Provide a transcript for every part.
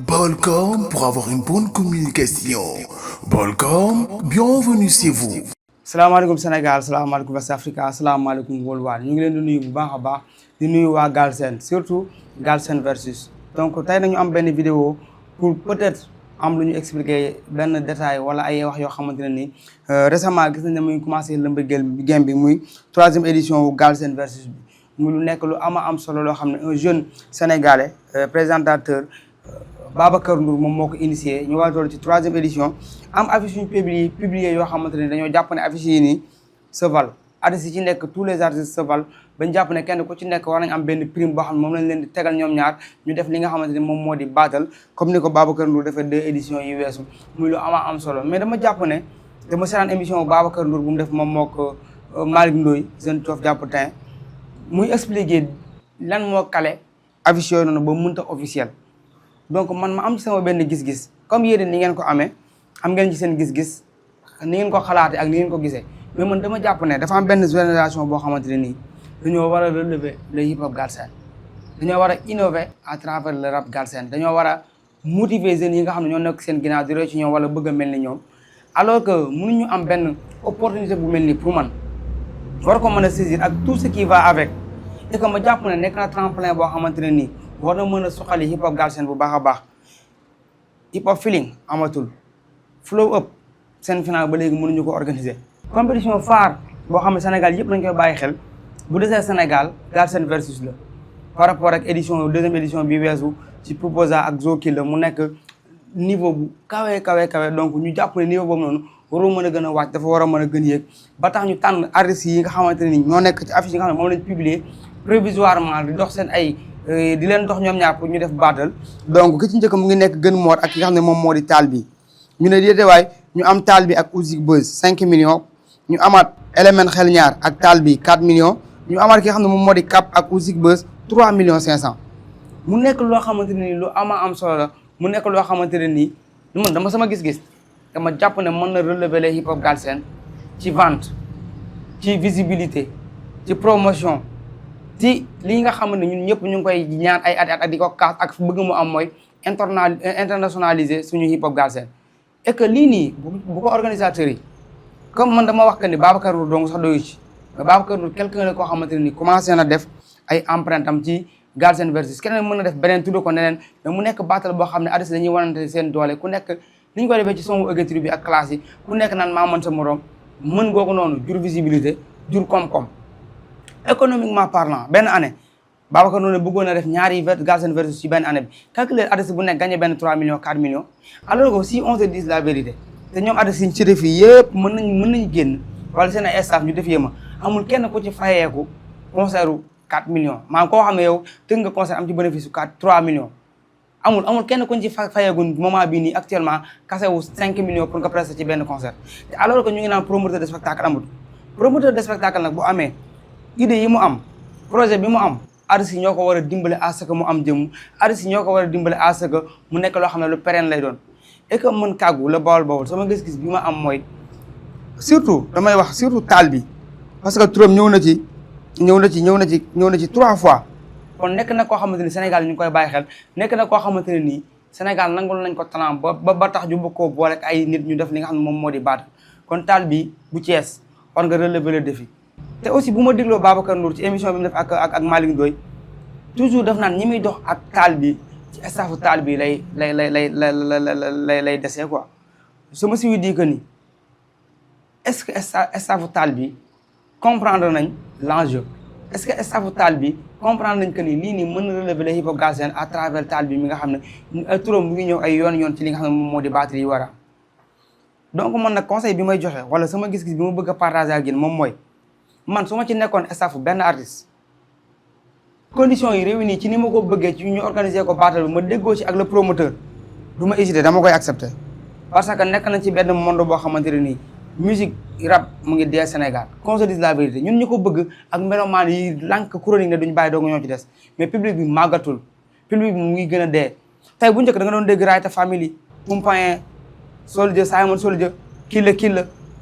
Bolcom pour avoir une bonne communication. Bolcom, bienvenue chez vous. salaamaaleykum Sénégal salaamaaleykum West Africa salaamaaleykum worldwide ñu ngi leen di nuyu bu baax a baax di nuyu waa Galsen surtout Galsen Versus donc tey nañu am benn vidéo pour peut-être am lu ñu expliquer benn détail wala ay wax yoo xamante ne nii récemment gis nañ ne muy commencé lëmb game bi muy 3e édition wu Galsen Versus bi muy lu nekk lu am solo loo xam ne un jeune sénégalais présentateur Babacar Ndour moom moo ko initié ñu war a toll ci 3e édition am affiche yu ñu publié yoo xamante ne dañoo jàpp ne affiche yi nii se valent artistes yi ci nekk tous les artistes se valent bañ jàpp ne kenn ku ci nekk war nañ am benn prime boo xam ne moom lañ leen di tegal ñoom ñaar ñu def li nga xamante ne moom moo di battle comme ni ko Babacar Ndour defee 2 éditions yi weesu muy lu am solo mais dama jàpp ne dama seetaan émission Babacar Ndour bu mu def moom moo ko Malick Ndoye jeune toof jàpp tin muy expliquer lan moo kale affiche yooyu noonu ba mënta officiel donc man ma am ci sama benn gis-gis comme yéen ni ngeen ko amee am ngeen ci seen gis-gis ni ngeen ko xalaatee ak ni ngeen ko gisee mais man dama jàpp ne dafa am benn génération boo xamante ne nii dañoo war a relever le hip hop galsen dañoo war a innover à travers le rap galsen dañoo war a motiver jeunes yi nga xam ne ñoo nekk seen ginnaaw di roy ci ñoom wala bëgg a mel ni ñoom alors que mënuñu am benn opportunité bu mel ni pour man war ko mën a saisir ak tout ce qui va avec et que ma jàpp ne nekk na tremplin boo xamante ne nii war na mën a suqali hip hop galsen bu baax a baax hip hop feeling amatul flow up seen final ba léegi mënuñu ko organiser. compétition phare boo xam ne Sénégal yëpp nañ koy bàyyi xel bu desee Sénégal Galsen Versus la par rapport ak édition 2e édition bi weesu ci Proposa ak Zoki la mu nekk niveau bu kawe donc ñu jàpp ne niveau boobu noonu waroo mën a gën a wàcc dafa war a mën a gën yéeg ba tax ñu tànn artistes yi nga xamante ne ni ñoo nekk ci affiche yi nga xam ne moom lañ publier provisoirement di dox seen ay di leen dox ñoom ñaar pour ñu def battle donc ki ci njëkk mu ngi nekk Gën Moor ak ki nga xam ne moom moo di Taal bi ñu ne déetewaay ñu am Taal bi ak Ouzik Buzz 5 millions ñu amaat Element Xel Ñaar ak Taal bi 4 millions ñu amaat ki nga xam ne moom moo di Cap ak Ouzik Buzz 3 millions 500 mu nekk loo xamante ne nii lu am solo la mu nekk loo xamante ne nii man dama sama gis-gis dama jàpp ne mën na relever les hip hop galsen ci vente ci visibilité ci promotion ci li nga xam ne ñun ñëpp ñu ngi koy ñaan ay at di ko kaas ak bëgg mu am mooy internationaliser suñu hip hop galsen et que lii nii bu ko organisateurs yi comme man dama wax que ni Babacar Ndour dong sax doyu ci mais Babacar Ndour quelqu'un la koo xamante ne ni commencé na def ay empreinte am ci Galsen Versus keneen mën na def beneen tudd ko neneen mais mu nekk battle boo xam ne artistes dañuy wanante seen doole ku nekk li ñu koy defee ci son ëggatri bi ak classe yi ku nekk naan maa mën sa morom mën googu noonu jur visibilité jur koom-koom économiquement parlant benn année Babacar Ndour ne bëggoon na def ñaari Galsen Versus ci benn année bi calculer artiste bu nekk gagné benn 3 millions 4 millions alors que si on se dit la vérité te ñoom artistes yi ci def yi yëpp mën nañu génn wala seen ay staff ñu def yéema amul kenn ku ci fayeeku concert u 4 millions maanaam koo xam ne yow tëgg nga concert am ci bénéfice u 3 millions amul kenn ku ci fayeeku moment bii nii actuellement kase wu 5 millions pour nga prester ci benn concert te alors que ñu ngi naan promoteur de spectacle amul promoteur de spectacle nag bu amee idée yi mu am projet bi mu am artistes yi ñoo ko war a dimbale à ce que mu am jëmm artistes yi ñoo ko war a dimbale à ce que mu nekk loo xam ne lu pérenne lay doon et que man kàggu la bawol sama gis-gis bi ma am mooy surtout damay wax surtout Taal bi parce que turam ñëw na ci 3 fois kon nekk na koo xamante ni Sénégal ñu ngi koy bàyyi xel nekk na koo xamante ne nii Sénégal nangul nañ ko talent ba tax ñu bëgg koo boole ak ay nit ñu def li nga xam ne moom moo di baat kon Taal bi bu Thiès war nga relever le défi te aussi bu ma dégloo Babacar Ndour ci émission bi mu def ak Malick Ndoye toujours def naan ñi muy dox ak Taal bi ci staffu Taal bi lay desee quoi je me suis dit que ni est-ce que staffu Taal bi comprendre nañ l'enjeu est-ce que staffu Taal bi comprendre nañ que ni lii nii mën na relever le hip hop galsen à travers Taal bi mi nga xam ne ay turam mu ngi ñëw ay yoon ci li nga xam ne moom moo di batterie yi war a donc man nag conseil bi may joxe wala sama gis-gis bi ma bëgg a partager ak yéen moom mooy man su ma ci nekkoon staffu benn artiste conditions yi réunies ci ni ma ko bëggee ci ñu organiser ko battle bi ma déggoo ci ak le promoteur du ma hésiter dama koy accepter parce que nekk nañ ci benn monde boo xamante ne nii musique rap mu ngi dee Sénégal qu'on se dise la vérité ñun ñu ko bëgg ak melomaan yi lànk chronique ne duñ bàyyi doo nga ñoo ci des mais public bi màggatul public bi mu ngi gën a dee tey bu njëkk da nga doon dégg Rayta Family Pompain Soldier Simon Soldier Killa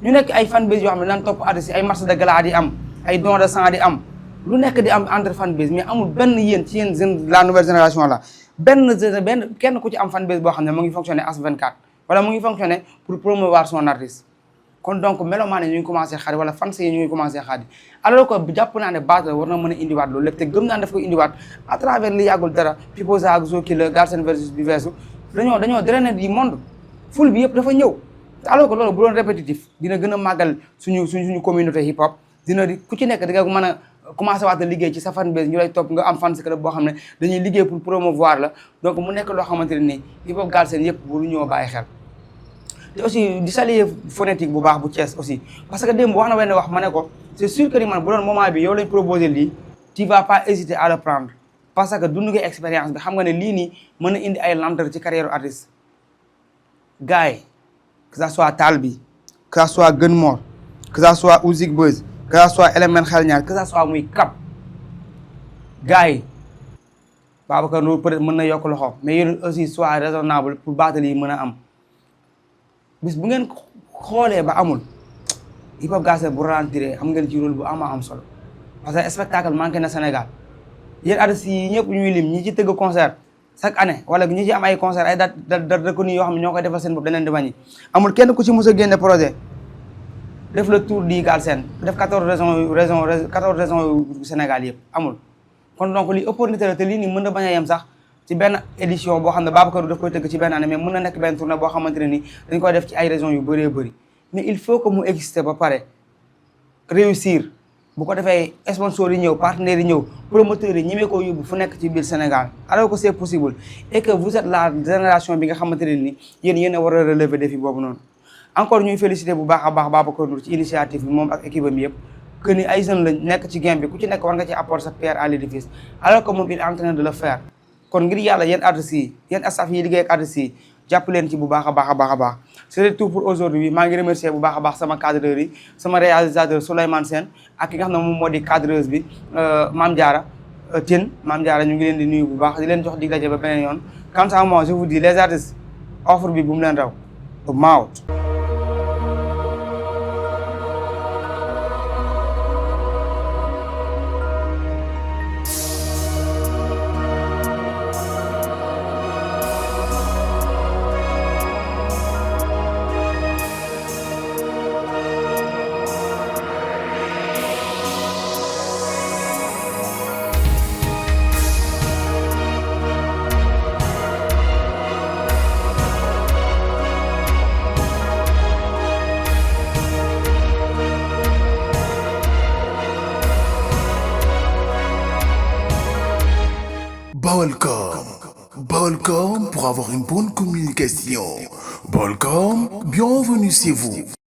ñu nekk ay fanbase yoo xam ne daan topp artistes ay marché de gala di am ay don de sang di am lu nekk di am entre fanbase mais amul benn yéen ci yéen la nouvelle génération la benn kenn ku ci am fanbase boo xam ne mu ngi fonctionner H24 wala mu ngi fonctionner pour promouvoir son artiste kon donc melomaan yi ñu ngi commencé xaadi wala fans yi ñu ngi commencé xaadi alors que jàpp naa ne Bathie war na mën a indiwaat loolu lépp te gëm naa daf ko indiwaat à travers li yàggul dara Pipoza ak Zo Killer Galsen versus bi versu dañoo drainer du monde ful bi yëpp dafa ñëw alors que loolu bu doon répétitif dina gën a màggal suñu communauté hip hop dina di ku ci nekk di nga mën a commencé waat liggéey ci sa fanbase ñu lay topp nga am fans club boo xam ne dañuy liggéey pour promouvoir la donc mu nekk loo xamante ne nii hip hop Galsen yëpp bu ñoo bàyyi xel te aussi di saluer phonétique bu baax bu Thiès aussi parce que démb wax na wenn wax ma ne ko c'est sûr que ni man bu doon moment bi yow lañ proposé lii tu vas pas hésiter à le prendre parce que dund nga expérience bi xam nga ne lii nii mën na indi ay lenteur ci carrière artiste gars yi que ça soit Talbi que ça soit Gën Mor que ça soit Ouzik Buzz que ça soit Element Xel Ñaar que ça soit muy Cap gars yi Babacar Ndour peut-être mën na yokk loxo mais yéen aussi soit raisonnable pour Bathie yi mën a am bis bu ngeen xoolee ba amul hip hop Galsen bu ralentir am ngeen ci rôle bu am solo parce que spectacle manqué na Sénégal yéen artistes yi ñëpp ñuy lim ñi ci tëgg concert chaque année wala ñi ci am ay concert ay date reconnu yoo xam ne ñoo koy defal seen bopp dañ leen di wàññi amul kenn ku ci mos a génne projet def le tour di Galsen def 14 régions yu Sénégal yëpp amul kon donc li opportunité la te lii nii mën na bañ a yem sax ci benn édition boo xam ne Babacar daf koy tëgg ci benn année mais mën na nekk benn tournée boo xamante ne ni dañ koy def ci ay régions yu bëree bëri mais il faut que mu exister ba pare réussir bu ko defee sponsors yi ñëw partenaires yi ñëw promoteurs yi ñemee koo yóbbu fu nekk ci biir Sénégal alors que c'est possible et que vous êtes la génération bi nga xamante ne ni yéen a war a relever défi boobu noonu encore ñuy féliciter bu baax a baax Babacar Ndour ci initiative bi moom ak équipe am yëpp que ni ay jeunes lañ nekk ci game bi ku ci nekk war nga ci apporter sa pierre à l'édifice alors que moom il est en train de le faire kon ngir yàlla yéen artistes yi yéen staff yi liggéey ak artistes yi jàpp leen ci bu baax a baax c'est tout pour aujourd'hui maa ngi remercier bu baax a baax sama cadreur yi sama réalisateur Souleymane Sène ak ki nga xam ne moom moo di cadreuse bi Mame Diarra Tine Mame Diarra ñu ngi leen di nuyu bu baax di leen jox dig daje ba beneen yoon quant à moi je vous dis les artistes offre bi bu mu leen raw maaw Balcom pour avoir une bonne communication. Balcom, bienvenue chez vous.